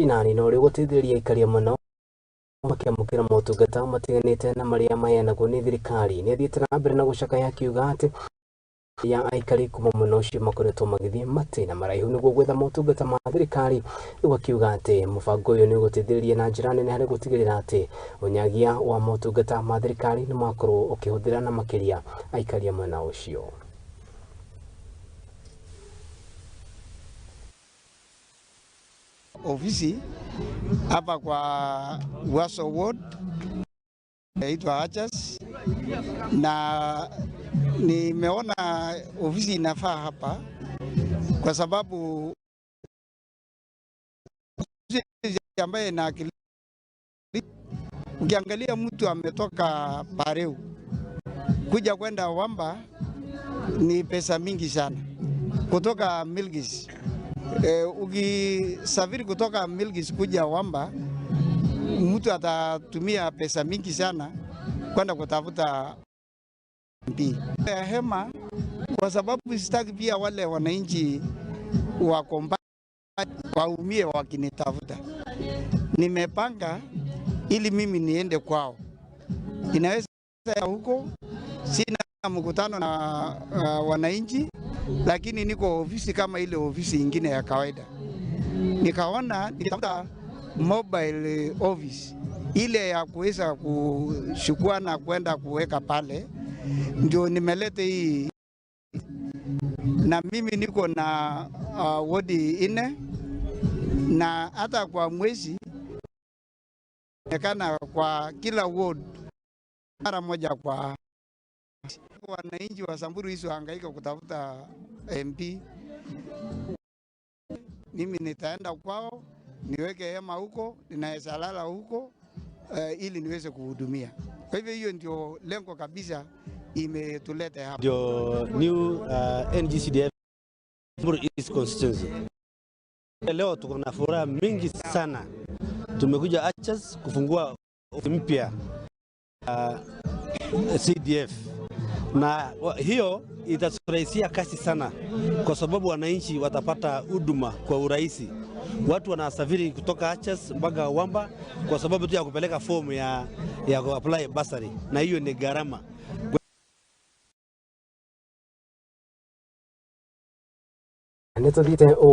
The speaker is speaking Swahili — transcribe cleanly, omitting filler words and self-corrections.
Mashinani na ũrĩa ũgũteithĩrĩria aikari mũno makĩamũkĩra motungata matiganĩte na marĩa maheanagwo nĩ thirikari. Nĩ athiĩte na mbere na gũcakaya akiuga atĩ ya aikari kuma mwena ũcio makoretwo magĩthiĩ matĩna maraihu nĩguo gwetha motungata ma thirikari. Rĩu akiuga atĩ mũbango ũyũ nĩ ũgũteithĩrĩria na njĩra nene harĩ gũtigĩrĩra atĩ ũnyagia wa motungata ma thirikari nĩ makorwo ũkĩhũthĩra na makĩria aikari a mwena ũcio. Ofisi hapa kwa Waso Ward inaitwa Achas, na nimeona ofisi inafaa hapa kwa sababu ambaye inaakili, ukiangalia mtu ametoka Pareu kuja kwenda Wamba ni pesa mingi sana, kutoka Milgis. Ukisafiri kutoka Milgis kuja Wamba, mtu atatumia pesa mingi sana kwenda kutafuta MP ya hema, kwa sababu sitaki pia wale wananchi wa waumie wakinitafuta. Nimepanga ili mimi niende kwao, inaweza huko sina mkutano na wananchi, lakini niko ofisi kama ile ofisi ingine ya kawaida. Nikaona nitafuta mobile office ile ya kuweza kuchukua na kwenda kuweka pale, ndio nimeleta hii, na mimi niko na wodi 4 na hata kwa mwezi onekana kwa kila ward mara moja kwa wananchi wa Samburu hizo hangaika kutafuta MP. Mimi nitaenda kwao niweke hema huko, ninaweza lala huko ili niweze kuhudumia. Kwa hivyo hiyo ndio lengo kabisa imetuleta hapa. Ndio new NGCDF Samburu East constituency. Leo tuko na furaha mingi sana. Tumekuja Achas kufungua mpya CDF, na hiyo itaturahisishia kazi sana, kwa sababu wananchi watapata huduma kwa urahisi. Watu wanasafiri kutoka Achas mpaka Wamba kwa sababu tu ya kupeleka fomu ya ku-apply bursary, na hiyo ni gharama. Nĩ tũthiĩte.